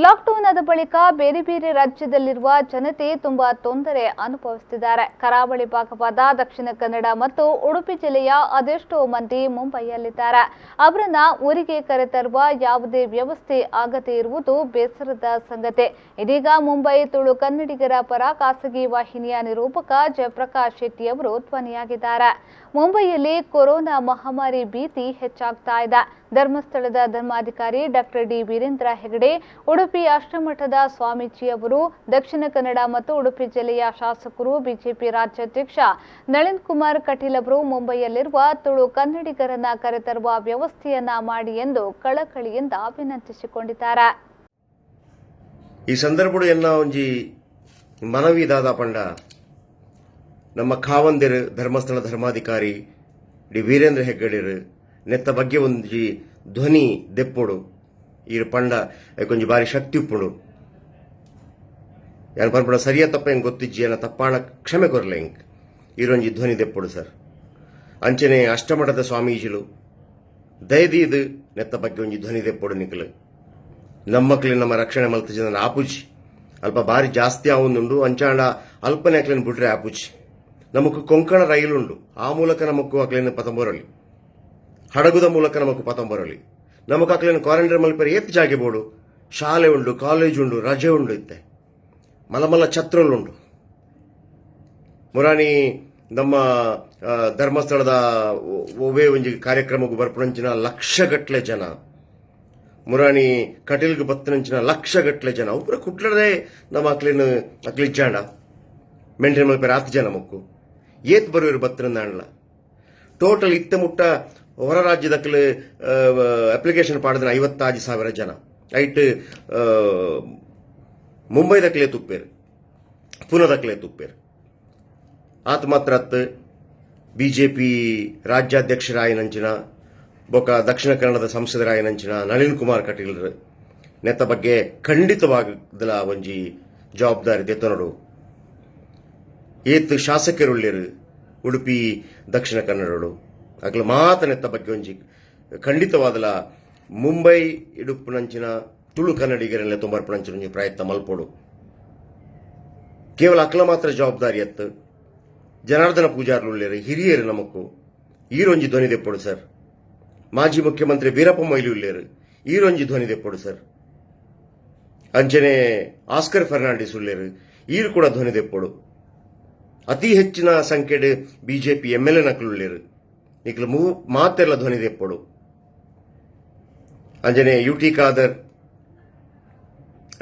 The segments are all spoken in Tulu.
ಲಾಕ್ಡೌನ್ ಆದ ಬಳಿಕ ಬೇರೆ ಬೇರೆ ರಾಜ್ಯದಲ್ಲಿರುವ ಜನತೆ ತುಂಬಾ ತೊಂದರೆ ಅನುಭವಿಸುತ್ತಿದ್ದಾರೆ. ಕರಾವಳಿ ಭಾಗವಾದ ದಕ್ಷಿಣ ಕನ್ನಡ ಮತ್ತು ಉಡುಪಿ ಜಿಲ್ಲೆಯ ಅದೆಷ್ಟೋ ಮಂದಿ ಮುಂಬೈಯಲ್ಲಿದ್ದಾರೆ. ಅವರನ್ನ ಊರಿಗೆ ಕರೆತರುವ ಯಾವುದೇ ವ್ಯವಸ್ಥೆ ಆಗದೇ ಇರುವುದು ಬೇಸರದ ಸಂಗತಿ. ಇದೀಗ ಮುಂಬೈ ತುಳು ಕನ್ನಡಿಗರ ಪರ ಖಾಸಗಿ ವಾಹಿನಿಯ ನಿರೂಪಕ ಜಯಪ್ರಕಾಶ್ ಶೆಟ್ಟಿ ಅವರು ಧ್ವನಿಯಾಗಿದ್ದಾರೆ. ಮುಂಬೈಯಲ್ಲಿ ಕೊರೋನಾ ಮಹಾಮಾರಿ ಭೀತಿ ಹೆಚ್ಚಾಗ್ತಾ ಇದೆ. ಧರ್ಮಸ್ಥಳದ ಧರ್ಮಾಧಿಕಾರಿ ಡಾಕ್ಟರ್ ಡಿ ವೀರೇಂದ್ರ ಹೆಗಡೆ, ಉಡುಪಿ ಅಷ್ಟಮಠದ ಸ್ವಾಮೀಜಿಯವರು, ದಕ್ಷಿಣ ಕನ್ನಡ ಮತ್ತು ಉಡುಪಿ ಜಿಲ್ಲೆಯ ಶಾಸಕರು, ಬಿಜೆಪಿ ರಾಜ್ಯಾಧ್ಯಕ್ಷ ನಳಿನ್ ಕುಮಾರ್ ಕಟೀಲ್ ಅವರು ಮುಂಬೈಯಲ್ಲಿರುವ ತುಳು ಕನ್ನಡಿಗರನ್ನ ಕರೆತರುವ ವ್ಯವಸ್ಥೆಯನ್ನ ಮಾಡಿ ಎಂದು ಕಳಕಳಿಯಿಂದ ವಿನಂತಿಸಿಕೊಂಡಿದ್ದಾರೆ. ಈ ಸಂದರ್ಭಡು ಎನ್ನ ಒಂಜಿ ಮನವಿ ದಾದ ಪಂಡ, ನಮ್ಮ ಖಾವಂದಿರು ಧರ್ಮಸ್ಥಳ ಧರ್ಮಾಧಿಕಾರಿ ಡಿ ವೀರೇಂದ್ರ ಹೆಗ್ಗಡೆರು ನೆತ್ತ ಬಗ್ಗೆ ಒಂಜಿ ಧ್ವನಿ ದೆಪ್ಪೊಡು. ಈರ್ ಪಂಡ ಒಂಜಿ ಬಾರಿ ಶಕ್ತಿ ಉಪ್ಪುಂಡು. ಯಾನ್ ಪನ್ಪುನ ಸರಿಯ ತಪ್ಪ ಎಂಕ್ ಗೊತ್ತಿಜ್ಜಿ, ಎನ್ನ ತಪ್ಪಾಣ ಕ್ಷಮೆ ಕೊರ್ಲೆ ಎಂಕ್. ಈರೊಂಜಿ ಧ್ವನಿ ದೆಪ್ಪೊಡು ಸರ್. ಅಂಚನೆ ಅಷ್ಟಮಠದ ಸ್ವಾಮೀಜಿಲು ದಯದೀದ್ ನೆತ್ತ ಬಗ್ಗೆ ಒಂಜಿ ಧ್ವನಿ ದೆಪ್ಪೊಡು ನಿಕಲು. ನಮ್ಮಕ್ಲೆ ನಮ್ಮ ರಕ್ಷಣೆ ಮಲ್ತಜನ ಆಪುಜಿ. ಅಲ್ಪ ಬಾರಿ ಜಾಸ್ತಿ ಆವೊಂದುಂಡು. ಅಂಚಾಂಡ ಅಲ್ಪನೆ ಅಕ್ಲೆನ್ ಬುಡ್ರೆ ಆಪುಜಿ. ನಮಕ್ ಕೊಂಕಣ ರೈಲುಂಡು. ಆ ಮೂಲಕ ನಮಕ್ ಅಕ್ಲೆನ್ ಪತೊಂಬರೊಲಿ. ಹಡಗುದ ಮೂಲಕ ನಮಕ್ ಪತೊಂಬರೊಲಿ. ನಮಕ್ ಅಕ್ಲೆನ್ ಕ್ವಾರಂಟೈನ್ ಮಲ್ಪೆರೆ ಏತ್ ಜಾಗೆ ಬೋಡು? ಶಾಲೆ ಉಂಡು, ಕಾಲೇಜ್ ಉಂಡು, ರಜೆ ಉಂಡು. ಇತ್ತೆ ಮಲ್ಲ ಮಲ್ಲ ಛತ್ರಲುಂಡು. ಮುರಾನಿ ನಮ್ಮ ಧರ್ಮಸ್ಥಳದ ಒವ್ವೇ ಒಂಜಿ ಕಾರ್ಯಕ್ರಮಕ್ಕೆ ಬರ್ಪುನಂಚಿನ ಲಕ್ಷಗಟ್ಲೆ ಜನ, ಮುರಾಣಿ ಕಟೀಲ್ಗ್ ಬತ್ತನಂಚಿನ ಲಕ್ಷಗಟ್ಲೆ ಜನ ಒಬ್ಬರ ಕುಟ್ಲಡೆ ನಮ್ಮ ಅಕ್ಲೆನ್ ಅಕ್ಲಿಜ್ಜಾಂಡ ಮೇಂಟೈನ್ ಮಲ್ಪೆರೆ ಆತ್ ಜನ ಮೊಕ್ಕು ಏತ್ ಬರುವೆರ್ ಬತ್ತನಂದಾಂಡ್ಲ. ಟೋಟಲ್ ಇತ್ತೆ ಮುಟ್ಟ ಹೊರ ರಾಜ್ಯದಕ್ಲು ಅಪ್ಲಿಕೇಶನ್ ಪಾಡ್ದಿನ 56,000 ಜನ. ಐಟ್ ಮುಂಬೈದಕ್ಲೆ ತುಪ್ಪೇರು, ಪುನದಕ್ಲೆ ತುಪ್ಪೇರು. ಆತ್ ಮಾತ್ರ ಅತ್, ಬಿಜೆಪಿ ರಾಜ್ಯಾಧ್ಯಕ್ಷರಾಯನಂಚಿನ ಬೊಕ ದಕ್ಷಿಣ ಕನ್ನಡದ ಸಂಸದರಾಯನಂಚಿನ ನಳಿನ್ ಕುಮಾರ್ ಕಟೀಲ್ ನೆತ್ತ ಬಗ್ಗೆ ಖಂಡಿತವಾಗದಲ ಒಂಜಿ ಜವಾಬ್ದಾರಿ ದೆತ್ತೊನೊಡು. ಏತ್ ಶಾಸಕರುಳ್ಳೇರು ಉಡುಪಿ, ದಕ್ಷಿಣ ಕನ್ನಡಡು, ಅಕ್ಲು ಮಾತ ನೆತ್ತ ಬಗ್ಗೆ ಒಂಜಿ ಖಂಡಿತವಾದಲ ಮುಂಬೈ ಇಡುಪ್ಪುನಂಚಿನ ತುಳು ಕನ್ನಡಿಗರನ್ನೇ ತೊಂಬರ್ಪುನಂಚಿನ ಒಂಜಿ ಪ್ರಯತ್ನ ಮಲ್ಪೊಡು. ಕೇವಲ ಅಕ್ಲ ಮಾತ್ರ ಜವಾಬ್ದಾರಿ ಅತ್ತು. ಜನಾರ್ದನ ಪೂಜಾರ್ಲು ಹಿರಿಯರು ನಮಕ್ಕು, ಈರೊಂಜಿ ಧ್ವನಿ ದೆಪ್ಪೊಡು ಸರ್. ಮಾಜಿ ಮುಖ್ಯಮಂತ್ರಿ ವೀರಪ್ಪ ಮೊಯ್ಲಿ ಉಲ್ಲೇರು, ಈರೊಂಜಿ ಧ್ವನಿ ದೆಪ್ಪೊಡು ಸರ್. ಅಂಚನೆ ಆಸ್ಕರ್ ಫರ್ನಾಂಡಿಸ್ ಉಲ್ಲೇರು, ಈರು ಕೂಡ ಧ್ವನಿ ದೆಪ್ಪೊಡು. ಅತಿ ಹೆಚ್ಚಿನ ಸಂಖ್ಯೆಡ್ ಬಿಜೆಪಿ ಎಂಎಲ್ಎ ನಕಲು ನಿಕ್ಲು ಮೂ ಮಾತೆಲ್ಲ ಧ್ವನಿ ದೆಪ್ಪೊಡು. ಅಂಜನೆ ಯು ಟಿ ಖಾದರ್,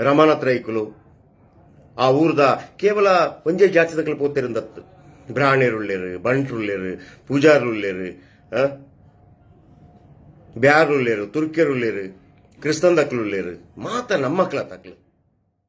ರಮಾನಾಥ್ ರೈಕುಲು, ಆ ಊರ್ದ ಕೇವಲ ಒಂಜೇ ಜಾತಿದಕ್ಲು ಪೋತಿರಂದತ್ತು. ಬ್ರಾಣೇರುಳ್ಳೇರು, ಬಂಟ್ರುಳ್ಳೇರು, ಪೂಜಾರುಳ್ಳೇರು, ಬ್ಯಾರುಳ್ಳೇರು, ತುರ್ಕೆರುಳ್ಳೇರು, ಕ್ರಿಸ್ತನ್ ದಕ್ಲುಳ್ಳೇರು, ಮಾತ ನಮ್ಮಕ್ಲ ತಕ್ಲು.